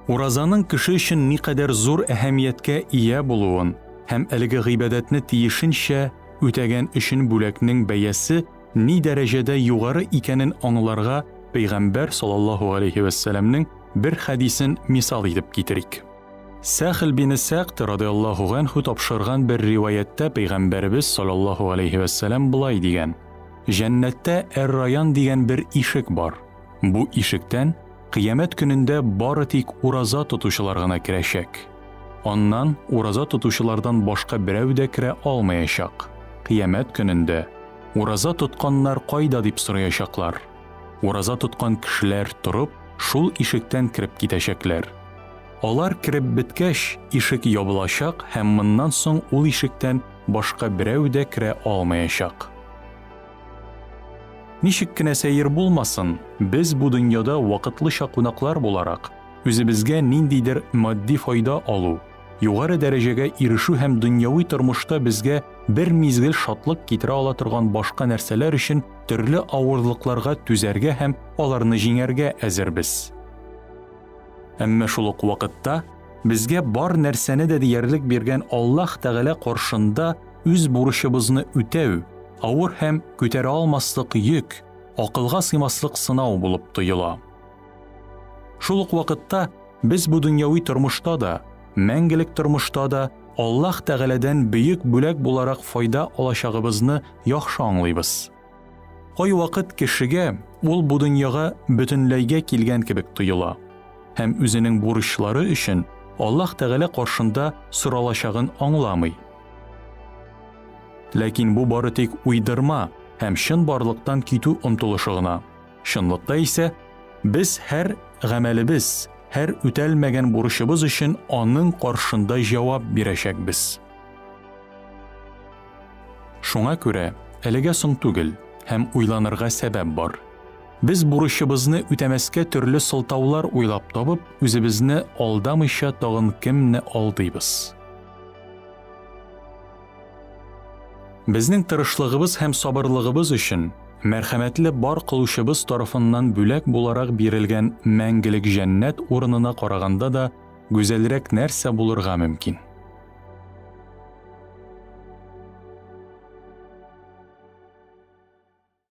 Уразаның кеше өчен никадәр зур әһәмияткә ия булуын һәм әлеге гыйбадәтне тиешенчә үтәгән өчен бүләкнең бәясе ни дәрәҗәдә югары икәнен аңларга Пәйгамбәр саллаллаһу галәйһи вәссәламнең бер хәдисен мисал итеп китерик. Сәхл бине Сәгъд радыяллаһу ганһу тапшырган бер риваятьтә Пәйгамбәребез саллаллаһу галәйһи вәссәлам болай дигән, Җәннәттә Әр-Раян дигән бер ишек бар. Бу ишектән Кыямәт көнендә бары тик ураза тотучылар гына керәчәк. Аннан ураза тотучылардан башка берәү дә керә алмаячак. Кыямәт көнендә, Ураза тотканнар кайда дип сораячаклар. Ураза тоткан кешеләр торып, шул ишектән кереп китәчәкләр. Алар кереп беткәч, ишек ябылачак һәм моннан соң ул ишектән башка берәү дә керә алмаячак. Ничек кенә сәер булмасын, без бу дөньяда вакытлыча кунаклар буларак, үзебезгә ниндидер матди файда алу, югары дәрәҗәгә ирешү һәм дөньяви тормышта безгә бер мизгел шатлык китерә ала торган башка нәрсәләр өчен төрле авырлыкларга түзәргә һәм аларны җиңәргә әзербез. Әмма шул ук вакытта безгә бар нәрсәне дә диярлек биргән Аллаһ Тәгалә каршында үз бурычыбызны үтәү, авыр һәм күтәрә алмаслык йөк, акылга сыймаслык сынау булып тоела. Шул ук вакытта без бу дөньяви тормышта да, мәңгелек тормышта да Аллаһ Тәгаләдән бөек бүләк буларак файда алачагыбызны яхшы аңлыйбыз. Кайвакыт кешегә ул бу дөньяга бөтенләйгә килгән кебек тоела һәм үзенең бурычлары өчен Аллаһ Тәгалә каршында соралачагын аңламый. Ләкин бу бары тик уйдырма һәм чынбарлыктан китү омтылышы гына. Чынлыкта исә без һәр гамәлебез, һәр үтәлмәгән бурычыбыз өчен аның каршында җавап бирәчәкбез. Шуңа күрә әлегә соң түгел һәм уйланырга сәбәп бар. Без бурычыбызны үтәмәскә төрле сылтаулар уйлап табып, үзебезне алдамыйча тагын кемне алдыйбыз? Безнең тырышлыгыбыз һәм сабырлыгыбыз өчен мәрхәмәтле бар кылучыбыз тарафыннан бүләк буларак бирелгән мәңгелек җәннәт урынына караганда да гүзәлрәк нәрсә булырга мөмкин?